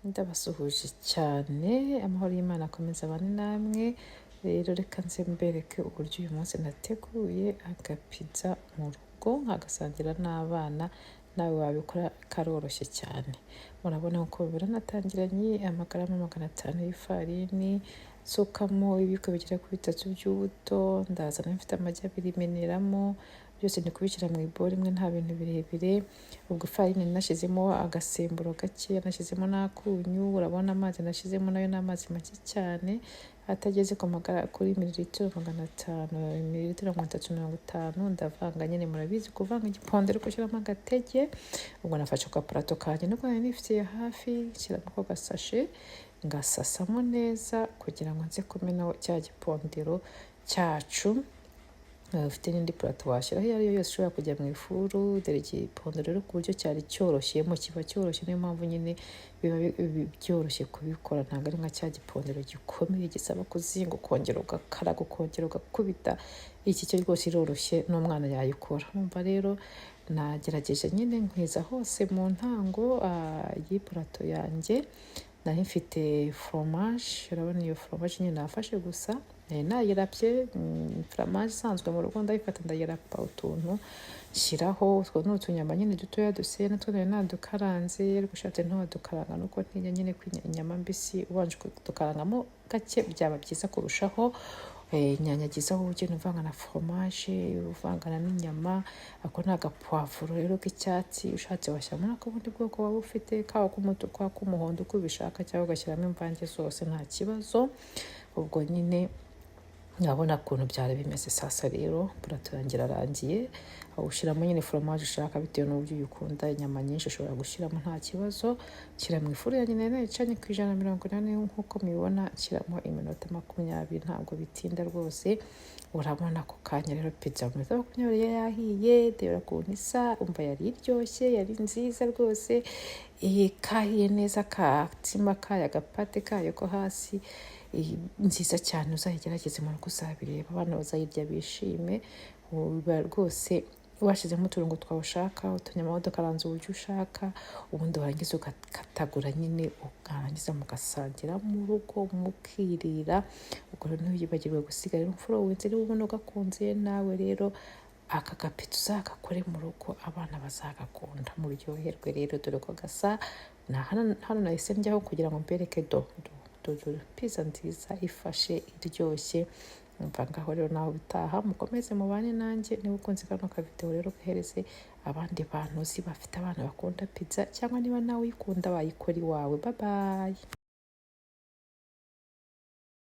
Ndabasuhuje cyane, amahoro y'Imana akomeza abane namwe. Rero reka nze mbereke uburyo uyu munsi nateguye agapizza mu rugo nkagasangira n'abana. Nawe wabikora, karoroshye cyane. Murabona uko biranatangiranye: amagarama 500 y'ifarini, nsukamo ibiyiko bigera kuri bitatu by'ubuto, ndazana mfite amagi 2, meneramo byose, ndi kubishyira mu iboro imwe, nta bintu birebire. Ubwo ifarini nashyizemo agasemburo gakeya, nashyizemo n'akunyu. Urabona amazi nashyizemo nayo ni amazi make cyane, atageze ku magara kuri mililitiro 500, mililitiro 350. Ndavanga nyine, murabizi kuvanga igipondero, gushyiramo agatege. Ubwo nafashe agapurato kanjye niko nari nifitiye hafi, nshyiramo ako gasashe, ngasasamo neza kugira ngo nze kumenaho cya gipondero cyacu. Ufite n'indi purato washyiraho iyo ari yo yose ishobora kujya mu ifuru. Dore igipondero rero ku buryo cyari cyoroshye, kiba cyoroshye, niyo mpamvu nyine biba byoroshye kubikora. Ntabwo ari nka cya gipondero gikomeye gisaba kuzinga, ukongera ugakaraga, ukongera ugakubita. Iki cyo rwose iroroshye, n'umwana yayikora. Numva rero nagerageje nyine nkwiza hose mu ntango y'ipurato yanjye. Nari mfite fromage, urabona iyo fromage nyine nafashe gusa nari nayirapye, fromage isanzwe mu rugo, ndayifata ndayirapa utuntu nshyiraho. Utwo ni utunyama nyine dutoya duseye, natwo nari nadukaranze, ariko ushatse ntiwadukaranga, nuko ntinya nyine kwinya inyama mbisi, ubanje kudukarangamo gake byaba byiza kurushaho. Nyanyagizaho, ugenda uvanga na fromage, uvangana n'inyama. Ako ni agapuwavuro rero k'icyatsi, ushatse washyiramo n'akabundi bwoko waba ufite, kaba k'umutuku, ak'umuhondo, uko ubishaka, cyangwa ugashyiramo imvange zose, nta kibazo. Ubwo nyine nkabona ukuntu byari bimeze. Sasa rero purato yanjye irarangiye. Aho ushyiramo nyine foromaje ushaka bitewe n'uburyo uyikunda. Inyama nyinshi ushobora gushyiramo, nta kibazo. Shyira mu ifuru yanjye nari nayicanye ku 180 nk'uko mubibona, nshyiramo iminota 20, ntabwo bitinda rwose. Urabona ako kanya rero pizza mu minota 20 yari yahiye. Dore ukuntu isa, umva yari iryoshye, yari nziza rwose. Iyi kahiye neza, katsima kayo, agapate kayo ko hasi, iyi nziza cyane. Uzayigerageze mu rugo, uzabireba, abana bazayirya bishime. Uba rwose washyizemo uturungo twawe ushaka, utunyama wadukaranze uburyo ushaka, ubundi warangiza ugakatagura nyine, ukarangiza mugasangira mu rugo, mukirira. Ubwo rero ntiwibagirwe gusiga rero umfollowinze niba ubona ugakunze. Nawe rero aka gapizza uzagakore mu rugo, abana bazagakunda, muryoherwe. Rero dore ko gasa na hano. Hano nahise njyaho kugira ngo mbereke. Do do do do, pizza nziza ifashe, iryoshye. Umva ngaho rero, nawe bitaha, mukomeze mubane nanjye. Niba ukunze kano kavideo rero, gahereze abandi bantu uzi bafite abana bakunda pizza, cyangwa niba nawe uyikunda wayikora iwawe. Bye bye.